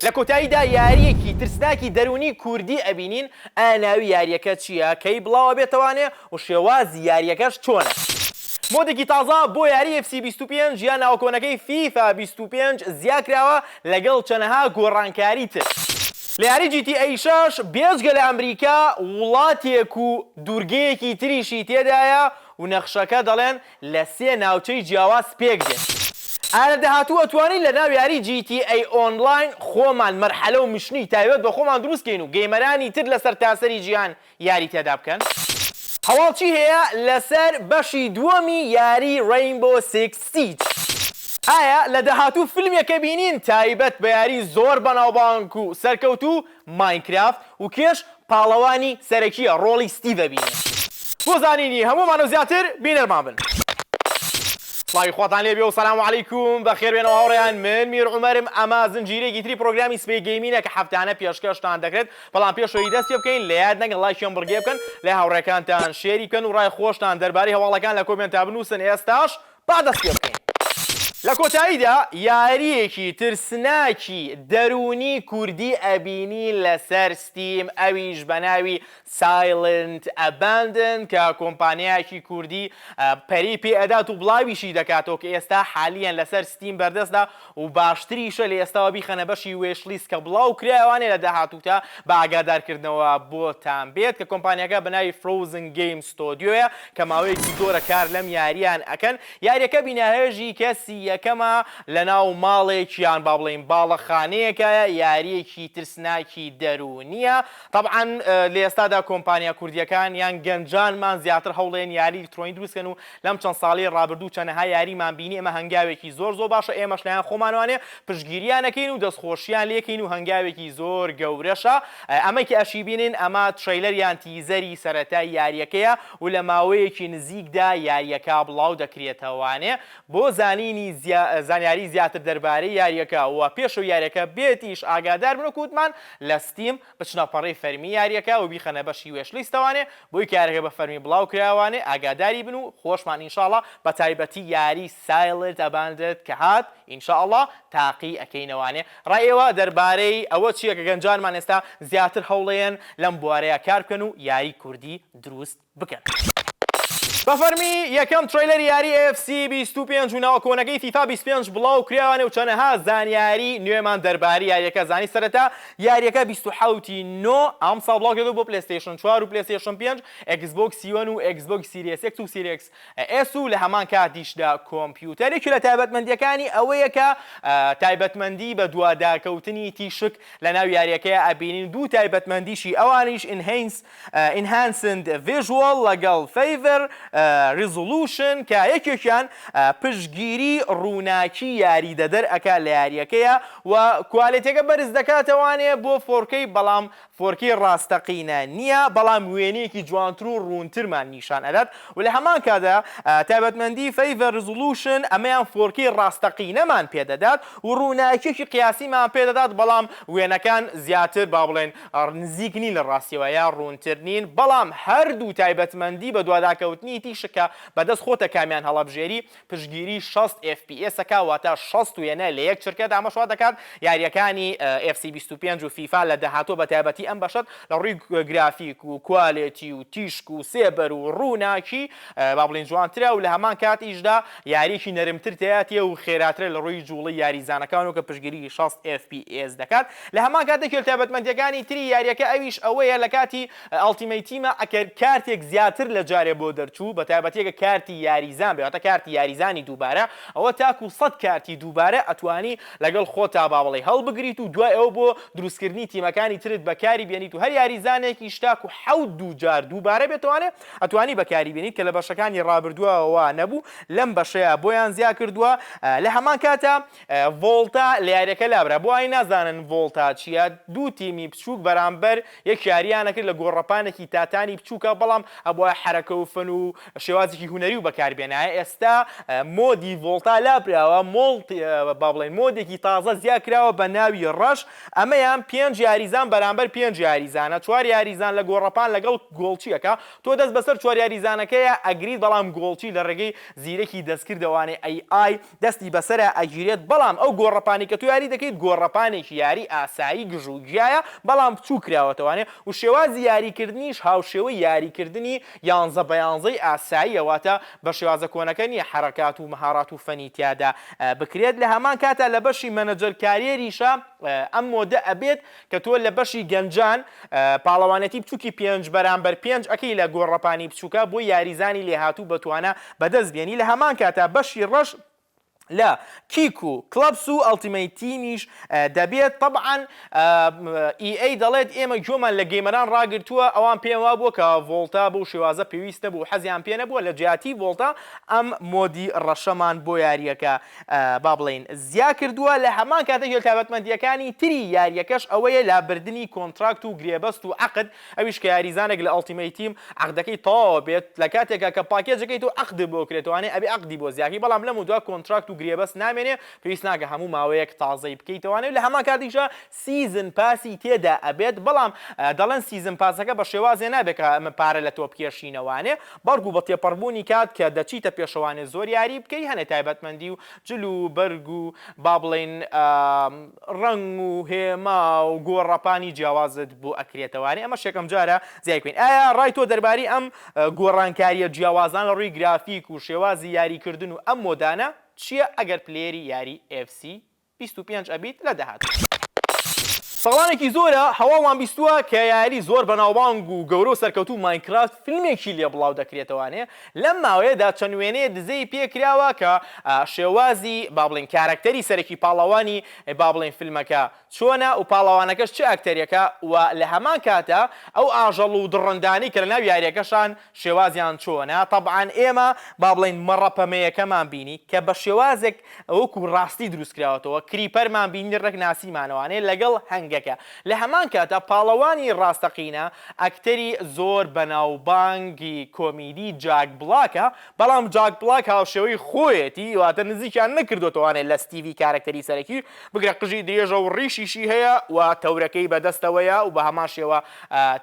لە کۆتاییدا یارییەکی ترسناکی دەروونی کوردی ئەبینین، ئایا ناوی یارییەکە چییە، کەی بڵاو ئەبێتەوانێ و شێوازی یارییەکەش چۆنە؟ mode ێکی تازە بۆ یاری FC 25 یان ناوە کۆنەکەی فیفا 25 زیاکراوە لەگەڵ چەنەها گۆڕانکاری تر. لە یاری GTA 6 بێجگە لە ئەمریکا وڵاتێک و دوورگەیەکی تریشی تێدایە و نەخشەکە دەڵێن لە سێ ناوچەی جیاواز پێک دێت. ئایا لە داهاتوو ئەتوانین لە ناو یاری GTA Online خۆمان مەرحەلە و mission ی تایبەت بە خۆمان دروست کەین و gamer انی تر لە سەرتاسەری جیهان یاری تێدا بکەن؟ هەواڵ چی هەیە لەسەر بەشی دووەمی یاری Rainbow Six Siege؟ ئایا لە داهاتوو فیلمێک ئەبینین تایبەت بە یاری زۆر بەناوبانگ و سەرکەوتوو Minecraft و کێش پاڵەوانی سەرەکیە ڕۆڵی ستیڤ ئەبینێ؟ بۆ زانینی هەموومان و زیاتر بینەرمان بن. سڵاوی خواتان لێبێ و سلام علیکم بەخێربێنەوە هاوڕێیان من میر عومەرم ئەمە زنجیرەیەکی تری پرۆگرامی سپەی gaming ە کە هەفتانە پێشکەشتان دەکرێت بەڵام پێش ئەوەی دەست پێ بکەین لە یاد نەکەن ڵایکی ئەم بڕگەیە بکەن لای هاوڕێکانتان share ی بکەن و ڕای خۆشتان دەربارەی هەواڵەکان لە comment ا بنووسن ئێستاش با دەست پێ بکەین. لە کۆتاییدا یارییەکی ترسناکی دەروونی کوردی ئەبینین لەسەر Steam ئەویش بەناوی Silent Abandon کە کۆمپانیایەکی کوردی پەرەی پێ ئەدات و بڵاویشی دەکاتەوە کە ئێستا حالیەن لەسەر Steam بەردەستە و باشتریشە لە ئێستاوە بیخەنە بەشی wishlist کە بڵاو کرایەوانێ لە داهاتووتا بە ئاگادارکردنەوە بۆتان بێت کە کۆمپانیاکە بە ناوی Frozen Game Studio یە کە ماوەیەکی زۆرە کار لەم یاریان ئەکەن یاریەکە بیناهێژی کەسی یەکەمە لەناو ماڵێک یان با بڵێین باڵەخانەیەکایە یاریەکی ترسناکی دەروونیە تەبعەن لە ئێستادا کۆمپانیا کوردیەکان یان گەنجانمان زیاتر هەوڵێن یاری ئیلکترۆنی دروست کەن و لەم چەند ساڵەی ڕابردوو چەنەها یاریمان بینی ئەمە هەنگاوێکی زۆر زۆر باشە ئێمەش لایەن خۆمانوانێ پشتگیریان ئەکەین و دەستخۆشیان لێکەین و هەنگاوێکی زۆر گەورەشە ئەمەی کە ئەشیبینین ئەمە trailer یان teaser ی سەرەتای یاریەکەیە و لە ماوەیەکی نزیکدا یاریەکە بڵاو دەکرێتەوانێ بۆ زانینی زانیاری زیاتر دەربارەی یاریەکە و پێشەوەی یاریەکە بێتیش ئاگادار بن وەکو وتمان لە Steam بچنە پەڕەی فەرمی یاریەکە و بیخەنە بەشی wishlist ەوانێ بۆی کە یاریەکە بە فەرمی بڵاو کرایەوانێ ئاگاداری بن و خۆشمان ان شاء اللە بە تایبەتی یاری Silent Abandoned کە هات ان شاء اللە تاقی ئەکەینەوانێ ڕای ئێوە دەربارەی ئەوە چیە کە گەنجانمان ئێستا زیاتر هەوڵەیەن لەم بوارەیا کار بکەن و یاری کوردی دروست بکەن. بە فەرمی یەکەم trailer ی یاری FC 25 و ناوە کۆنەکەی فیفا 25 بڵاو کرایەوە و چەنەها زانیاری نوێمان دەربارەی یاریەکە زانی سەرەتا یاریەکە 27 ی نۆ ئەمساڵ بڵاو کرێتەوە بۆ PlayStation 4 و PlayStation 5 Xbox One و Xbox Series X و Series S و لە هەمان کاتیشدا کۆمپیوتەر یەکێ لە تایبەتمەندیەکانی ئەوەیە کە تایبەتمەندی بەدواداکەوتنی تیشک لەناو یاریەکەیا ئەبینین دوو تایبەتمەندیشی ئەوانیش Enhanced Enhanced Visual لەگەڵ Favor Resolution کە یەکێکیان پشتگیری ڕووناکی یاریدەدەر ئەکا لە یاریەکەیا و quality ەکە بەرز دەکاتەوانێ بۆ 4K بەڵام 4K ڕاستەقینە نییە بەڵام وێنەیەکی جوانتر و ڕوونترمان نیشان ئەدات و لە هەمان کاتدا تایبەتمەندی Favor Resolution ئەمەیان 4K ڕاستەقینەمان پێدەدات و ڕووناکیەکی قیاسیمان پێدەدات بەڵام وێنەکان زیاتر با بڵێن نزیک نین لە ڕاستیەوە یا ڕوونتر نین، بەڵام هەردوو تایبەتمەندی بەدواداکەوتنی تیشک کە بەدەست خۆتە کامیان هەڵەبژێری پشتگیری 60 FPS ئەکا واتە 60 وێنە لە یەک چرکەدا ئەمەش وا دەکات یاریەکانی FC 25 و فیفا لە داهاتووە بەتایبەتی ئەم بەشەت لە ڕووی گرافیک و quality و تیشک و سێبەر و ڕووناکی با بڵێین جوانترە و لە هەمان کاتیشدا یاریەکی نەرمتر تیاتیە و خێراترە لە ڕووی جوڵەی یاریزانەکان و کە پشتگیری 60 FPS دەکات. لە هەمان کات یەکێ لە تایبەتمەندیەکانی تری یاریەکە ئەویش ئەوەیە لە کاتی Ultimate Team ە ئەگەر کارتێک زیاتر لە جارێ بۆ دەرچوو بە تایبەتی ئەگەر کارتی یاریزان بێ واتە کارتی یاریزانی دووبارە ئەوە تاکو 100 کارتی دووبارە ئەتوانی لەگەڵ خۆتا با بڵێی هەڵبگریت و دوای ئەوە بۆ دروستکردنی تیمەکانی ترت بەکاری بێنیت و هەر یاریزانێکیش تاکو حەوت دوو جار دووبارە بێتوانێ ئەتوانی بەکاری بێنیت کە لە بەشەکانی ڕابردووە وا نەبوو لەم بەشەیا بۆیان زیا کردووە لە هەمان کاتا ڤۆڵتا لە یاریەکە لابرا بۆ ئەوانەی نازانن ڤۆڵتا چیە دوو تیمی بچوک بەرامبەر یەک یاریان ئەکرد لە گۆڕەپانێکی تاتانی بچوکە بەڵام ئەبوایە حەرەکە و فەن و. شێوازێکی هونەری و بەکاربێنایە ئێستا mode ی ڤۆڵتا لابراوە مۆڵت با بڵێین mode ێکی تازە زیا کراوە بە ناوی ڕەش ئەمەیان پێنج یاریزان بەرامبەر پێنج یاریزانە چوار یاریزان لە گۆڕەپان لەگەڵ گۆڵچیەکە تۆ دەست بەسەر چوار یاریزانەکەیا ئەگریت بەڵام گۆڵچی لە ڕێگەی زیرەکی دەستکردەوانەی AI دەستی بەسەرا ئەگیرێت بەڵام ئەو گۆڕەپانی کە تۆ یاری دەکەیت گۆڕەپانێکی یاری ئاسایی گژ و گیایە بەڵام بچوک کراوەتەوانێ و شێوازی یاریکردنیش هاوشێوەی یاریکردنی یانزە بە یانزەی ئاساییە واتە بە شێوازە کۆنەکە نییە حەرەکات و مەهارات و فەنی تیادا بکرێت لە هەمان کاتا لە بەشی manager career یشا ئەم mode ە ئەبێت کە تۆ لە بەشی گەنجان پاڵەوانێتی بچوکی پێنج بەرامبەر پێنج ئەکەی لە گۆڕەپانی بچوکە بۆ یاریزانی لێهاتوو بەتوانا بەدەست بێنی لە هەمان کاتا بەشی ڕەش لە kick و clubs و ultimate team یش دەبێت تەبعەن EA دەڵێت ئێمە گوێمان لە gamer ان ڕاگرتووە ئەوان پێیان وابووە کە ڤۆڵتا بەو شێوازە پێویست نەبوو و حەزیان پێ نەبووە لە جیاتی ڤۆڵتا ئەم mode ی ڕەشەمان بۆ یارییەکە با بڵێین زیا کردووە لە هەمان کاتێک لە تایبەتمەندییەکانی تری یارییەکەش ئەوەیە لابردنی contract و گرێبەست و عەقد ئەویش کە یاریزانێک لە ultimate team عەقدەکەی تەواوە بێت لە کاتێکا کە package ەکەی تۆ عەقدت بۆ کرێتەوانێ ئەبێ عەقدی بۆ زیاکەی بەڵام لەمەودوا contract و گرێبەست نامێنێ پێویست ناکە هەموو ماوەیەک تازەی بکەیتەوانێ و لە هەمان کاتیشا season pass ی تێدا ئەبێت بەڵام دەڵێن season pass ەکە بە شێوازێ نابێ کە ئەمە پارە لە تۆ بکێشینەوانێ بەڵکو بە تێپەڕبوونی کات کە دەچیتە پێشەوانێ زۆر یاری بکەی هەنێ تایبەتمەندی و جل و بەرگ و با بڵێین ڕەنگ و هێما و گۆڕەپانی جیاوازت بۆ ئەکرێتەوانێ ئەمەش یەکەم جارە زیای بکەین ئایا ڕای تۆ دەربارەی ئەم گۆڕانکاریە جیاوازانە لە ڕووی گرافیک و شێوازی یاریکردن و ئەم mode انە چیە ئەگەر player ی یاری FC 25 ئەبیت لە داهاتوو. ساڵانێکی زۆرە هەواڵمان بیستووە کە یاری زۆر بەناوبانگ و گەورە و سەرکەوتوو ماینکرافت فیلمێکی لێ بڵاو دەکرێتەوانێ لەم ماوەیەدا چەند وێنەیە دزەی پێ کراوە کە شێوازی با بڵێین کارەکتەری سەرەکی پاڵەوانی با بڵێین فیلمەکە چۆنە و پاڵەوانەکەش چ ئەکتەرێکە و لە هەمان کاتا ئەو ئاژەڵ و دڕندانەی کە لەناو یاریەکەشان شێوازیان چۆنە تەبعەن ئێمە با بڵێین مەڕە پەمەیەکەمان بینی کە بە شێوازێک وەکو ڕاستی دروست کراوەتەوە creeper مان بینی ڕێک ناسیمانەوانێ لەگەڵ هەنگەکە لە هەمان کاتا پاڵەوانی ڕاستەقینە ئەکتەری زۆر بەناوبانگی کۆمیدی جاک بڵاکە بەڵام جاک بڵاک هاوشێوەی خۆیەتی واتە نزیکیان نەکردۆتەوانێ لە ستیڤی کارەکتەری سەرەکی بگرە قژی درێژە و ڕیشیشی هەیە و تەورەکەی بەدەستەوەیە و بە هەمان شێوە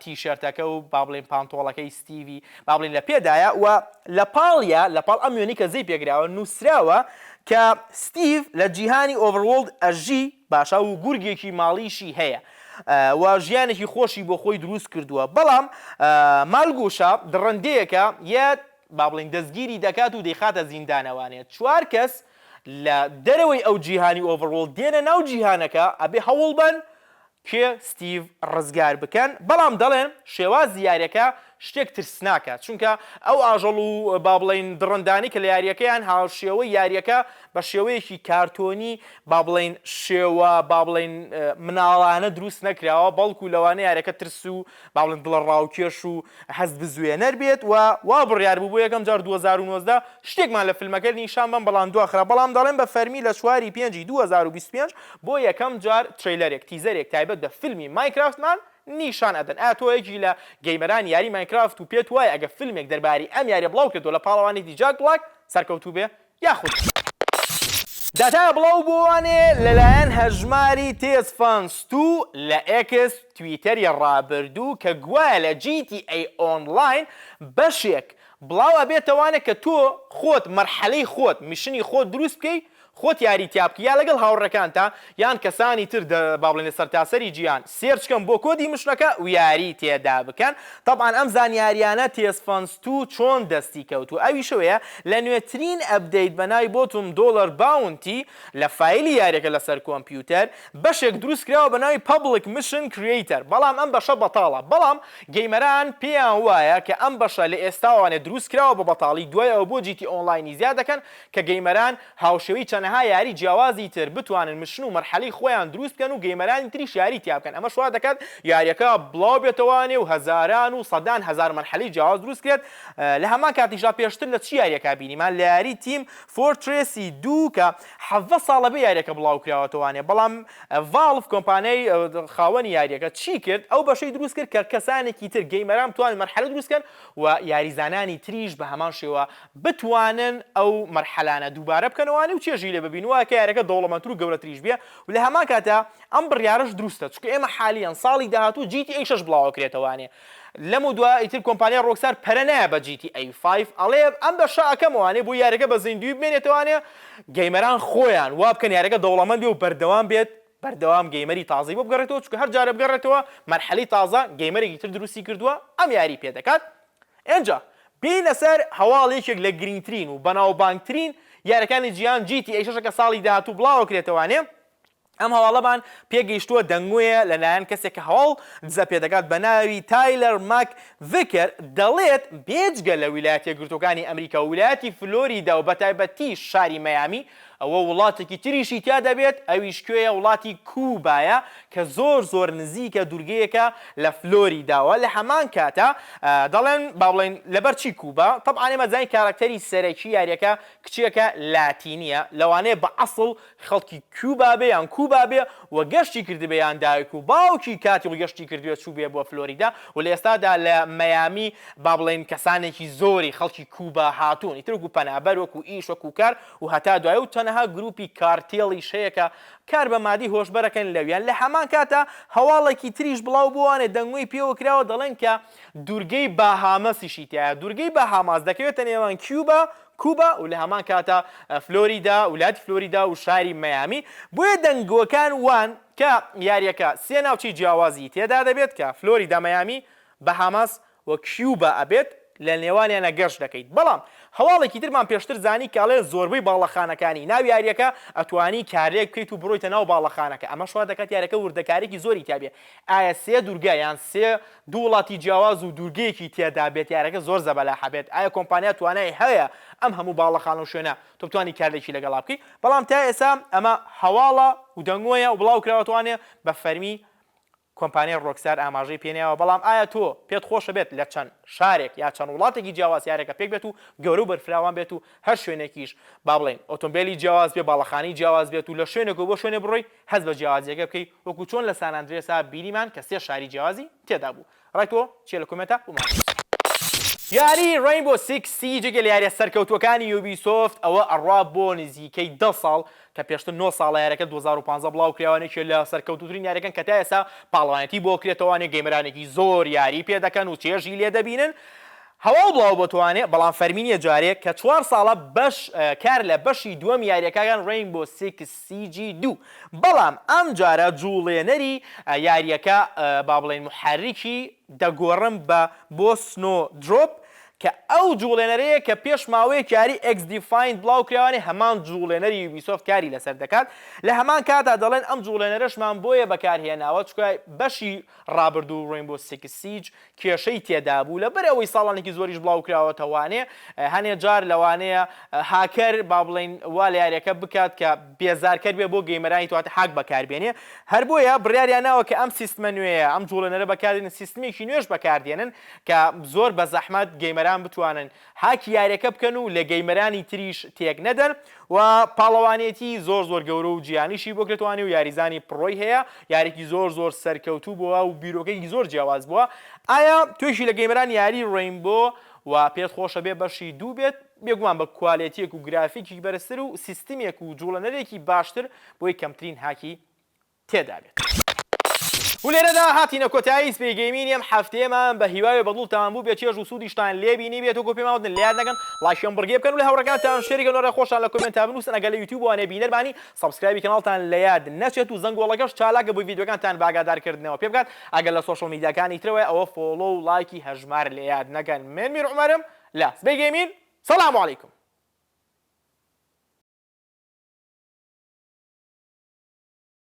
تیشێرتەکە و با بڵێین پانتۆڵەکەی ستیڤی با بڵێین لە پێدایە و لە پاڵیا لە پاڵ ئەم وێنەی کە زەی پێکراوە نووسراوە کە ستیڤ لە جیهانی overworld ئەژی باشە و گورگێکی ماڵیشی هەیە و ژیانێکی خۆشی بۆ خۆی دروست کردووە بەڵام مالگوشا دڕندەیەکە یە با بڵێین دەستگیری دەکات و دەیخاتە زیندانەوانێ چوار کەس لە دەرەوەی ئەو جیهانی overworld دێنە ناو جیهانەکە ئەبێ هەوڵبەن کێ ستیڤ ڕزگار بکەن بەڵام دەڵێن شێوازی یاریەکە شتێک ترسناکە چونکە ئەو ئاژەڵ و با بڵێین دڕندانەی کە لە یاریەکەیان هاوشێوەی یاریەکە بە شێوەیەکی کارتۆنی با بڵێین شێوە با بڵێین مناڵانە دروست نەکراوە بەڵکو لەوانەیە یاریەکە ترس و با بڵێن دڵەڕاوکێش و هەست بزوێنەر بێت و وا بڕیار بوو بۆ یەکەم جار 2019 شتێکمان لە فیلمەکە نیشان بەن بەڵام دواخرا بەڵام دەڵێن بە فەرمی لە چواری پێنجی 2025 بۆ یەکەم جار trailer ێک teaser ێک تایبەت بە فیلمی ماینکرافتمان نیشان ئەدەن ئایا تۆ یەکی لە gamer انی یاری ماینکرافت و پێت وایە ئەگەر فیلمێک دەربارەی ئەم یاریە بڵاو کردەوە لە پاڵەوانێتی جاک بڵاک سەرکەوتوو بێ یاخود داتایە بڵاو بۆوانێ لەلایەن هەژماری تێز فەنس تو لە ئێکس تویتەری ڕابردوو کە گوایە لە جی تی ئەی ئۆنڵاین بەشێک بڵاو ئەبێتەوانێ کە تۆ خۆت مەرحەلەی خۆت mission ی خۆت دروست بکەی خۆت یاری تیا بکەی یا لەگەڵ هاوڕێکانتا یان کەسانی تر با بڵێین لە سەرتاسەری جیهان search کەن بۆ کۆدی mission ەکە ویاری تێدا بکەن تەبعەن ئەم زانیاریانە تێز فەنس تو چۆن دەستی کەوتوە ئەویشەوەیە لە نوێترین update بەناوی Bottom Dollar Bounty لە فایلی یاریەکە لەسەر کۆمپیوتەر بەشێک دروست کراوە بەناوی Public Mission Creator بەڵام ئەم بەشە بەتاڵە بەڵام gamer ان پێیان وایە کە ئەم بەشە لە ئێستاوانێ دروست کراوە بە بەتاڵی دوای ئەوە بۆ جیتی ئۆنڵاینی زیاد دەکەن کە gamer ان هاوشێوەی چەند. چەنەها یاری جیاوازی تر بتوانن mission و مەرحەلەی خۆیان دروست بکەن و gamer انی تریش یاری تیا بکەن ئەمەش وا دەکات یاریەکە بڵاو بێتەوانێ و هەزاران و سەدان هەزار مەرحەلەی جیاواز دروست کرێت. لە هەمان کاتیشدا پێشتر لە چ یاریەکا بینیمان؟ لە یاری Team Fortress ی دوو کە 17 ساڵە بێ یاریەکە بڵاو کراوەتەوانێ بەڵام Valve کۆمپانیای خاوەنی یاریەکە چی کرد؟ ئەو بەشەی دروست کرد کە کەسانێکی تر gamer ان بتوانن مەرحەلە دروست کەن و یاریزانانی تریش بە هەمان شێوە بتوانن ئەو مەرحەلانە دووبارە بکەنەوانێ و چێژی لێ ببین و کە یاریەکە دەوڵەمەندتر و گەورەتریش بێ و لە هەمان کاتا ئەم بڕیارەش دروستە چونکە ئێمە حالیەن ساڵی داهاتوو GTA 6 بڵاوەکرێتەوانێ لەمو دوا ئیتر کۆمپانیای Rockstar پەرە نایە بە GTA five ئەڵێ ئەم بەشە ئەکەمەوانێ بۆ یاریەکە بە زیندووی بمێنێتەوانێ gamer ان خۆیان وا بکەن یاریەکە دەوڵەمەند بێ و بەردەوام بێت بەردەوام gamer ی تازەی بۆ بگەڕێتەوە چونکە هەر جارە بگەڕێتەوە مەرحەلەی تازە gamer ێکی تر دروستی کردووە ئەم یاری پێ دەکات ئینجا بێینە سەر هەواڵ یەکێک لە گرینگترین و بەناوبانگترین یاریەکانی جیهان GTA شەش کە ساڵی داهاتوو بڵاوەکرێتەوانێ ئەم هەواڵەمان پێگەیشتووە دەنگۆیە لەلایەن کەسێک کە هەواڵ دزە پێدەکات بە ناوی تایلەر ماک ڤیکەر دەڵێت بێجگە لە ویلایەتە یەکگرتووەکانی ئەمریکا و ویلایەتی فلۆریدا و بەتایبەتی شاری مەیامی ئەوە وڵاتێکی تریشی تیا دەبێت ئەویش کوێیە وڵاتی کوبایە کە زۆر زۆر نزیکە دورگەیەکە لە فلۆریداوە لە هەمان کاتا دەڵێن با بڵێین لەبەر چی کوبا تەبعەن ئێمە زانین کاراکتەری سەرەکی یاریەکە کچێکە لاتینیە لەوانەیە بە ئەسڵ خەڵکی کیوبا بێ یان کوبا بێ و گەشتی کردبێ یان دایک و باوکی کاتی خۆی گەشتی کردبێ چووبێ بۆ فلۆریدا و لە ئێستادا لە مەیامی با بڵێین کەسانێکی زۆری خەڵکی کوبا هاتوون ئیتر وەکو پەنابەر وەکو ئیش وەکو کار و هەتا دوایی و چەنەها گروپی کارتێڵیش هەیە کە کار بە مادەی هۆشبەرەکەن لەویان لە هەمان کاتا هەواڵێکی تریش بڵاو بۆوانێ دەنگۆی پێوە کراوە دەڵێن کە دورگەی باهامەسیشی تیایە دورگەی باهاماس دەکەوێتە نێوان کیوبا کوبا و لە هەمان کاتا فلۆریدا، ویلایەتی فلۆریدا و شاری مەیامی، بۆیە دەنگۆکان وان کە یارییەکە سێ ناوچەی جیاوازی تێدا دەبێت کە فلۆریدا، مەیامی، بەهاماس و کیوبا ئەبێت لە نێوانیانا گەشت دەکەیت. بەڵام هەواڵێکی ترمان پێشتر زانی کە ئەڵێ زۆربەی باڵەخانەکانی ناو یارییەکە ئەتوانی کارلێک بکەیت و بڕۆیتە ناو باڵەخانەکە ئەمەش وا دەکات یاریەکە وردەکاریەکی زۆری تیا بێ ئایا سێ دورگە یان سێ دوو وڵاتی جیاواز و دوورگەیەکی تێدا بێت یارەکە زۆر زەبەلاحە بێت ئایا کۆمپانیا توانای هەیە ئەم هەموو باڵەخانە و شوێنە تۆ بتوانی کارلێکی لەگەڵا بکەی بەڵام تا ئێستا ئەمە هەواڵە و دەنگۆیە و بڵاو کراوەتەوانێ بە فەرمی کۆمپانیای Rockstar ئاماژەی پێنیاوە بەڵام ئایا تۆ پێت خۆشە بێت لە چەند شارێک یا چەند وڵاتێکی جیاواز یارەکە پێک بێت و گەورە و بەرفراوان بێت و هەر شوێنێکیش با بڵێین ئۆتۆمبێلی جیاواز بێ باڵەخانەی جیاواز بێت و لە شوێنێکەوە بۆ شوێنێ بڕۆی هەست بە جیاوازیەکە بکەی وەکو چۆن لە San Andreas ا بینیمان کە سێ شاری جیاوازی تێدا بوو ڕای تۆ چیە لە comment ا بۆمان بنوسە. یاری Rainbow Six Siege یەکێ لە یاریە سەرکەوتووەکانی Ubisoft ئەوە ئەڕوا بۆ نزیکەی دە ساڵ کە پێشتر نۆ ساڵە یاریەکە 2015 بڵاو کراوە یەکێ لە سەرکەوتووترین یاریەکان کە تا ئێستا پاڵەوانێتی بۆ کرێتەوانێ gamer انێکی زۆر یاری پێ دەکەن و چێژی لێ دەبینن هەواڵ بڵاو بۆتوانێ بەڵام فەرمی نیە جارێ کە چوار ساڵە بەش کار لە بەشی دووەم یاریەکەکان Rainbow Six Siege دوو بەڵام ئەمجارە جوڵێنەری یاریەکە با بڵێین محەرکی دەگۆڕن بە بۆ Snowdrop کە ئەو جوڵێنەرەیە کە پێش ماوەیەک یاری XDefiant بڵاو کراوانێ هەمان جوڵێنەری Ubisoft کاری لەسەر دەکات لە هەمان کاتا دەڵێن ئەم جوڵێنەرەشمان بۆیە بەکارهێناوە چونکە بەشی ڕابردوو Rainbow Six Siege کێشەی تێدابوو لەبەر ئەوەی ساڵانێکی زۆریش بڵاوکراوەتەوانێ هەنێ جار لەوانەیە هاکەر با بڵێین وا لە یاریەکە بکات کە بێزارکەر بێ بۆ gamer انی تواتە هاک بەکاربێنێ هەر بۆیە بڕیاریان ناوە کە ئەم سیستمە نوێیە ئەم جوڵێنەرە بەکاردێنن سیستمێکی نوێش بەکاردێنن کە زۆر بە زەحمەت gamer ان بتوانن هاکی یاریەکە بکەن و لە gamer انی تریش تێک نەدەن و پاڵەوانێتی زۆر زۆر گەورە و جیهانیشی بۆ کرێتوانی و یاریزانی pro ی هەیە یاریکی زۆر زۆر سەرکەوتوو بووە و بیرۆکەیەکی زۆر جیاواز بووە ئایا توێشی لە gamer ان یاری Rainbow و پێت خۆشە بێ بەشی دوو بێت بێگومان بە quality یەک و گرافیکی بەرزتر و سیستمێک و جوڵەنەرێکی باشتر بۆی کەمترین هاکی تێدا بێت. و لێرەدا هاتینە کۆتایی سپی Gaming ی ئەم هەفتەیەمان بە هیوای بە دڵتان بووبێت چێژ و سوودیشتان لێ بینیبێت وەکو پێمان وتن لەیاد نەکەن ڵایکی ئەم بڕگەیە بکەن و لە هاوڕێکانتان share ی کەن و ڕای خۆشتان لە comment ا بنووسن ئەگەر لە یوتیوب وانەیە بینەرمانی subscribe ی کەناڵتان لەیاد نەچێت و زەنگۆڵەکەش چالاکە بۆ ڤیدیۆکانتان بە ئاگادارکردنەوە پێ بگات ئەگەر لە social media کانی ترەوەیە ئەوە follow و ڵایکی هەژمار لەیاد نەکەن من میر عومەرم لە سپی Gaming سلام علیکم.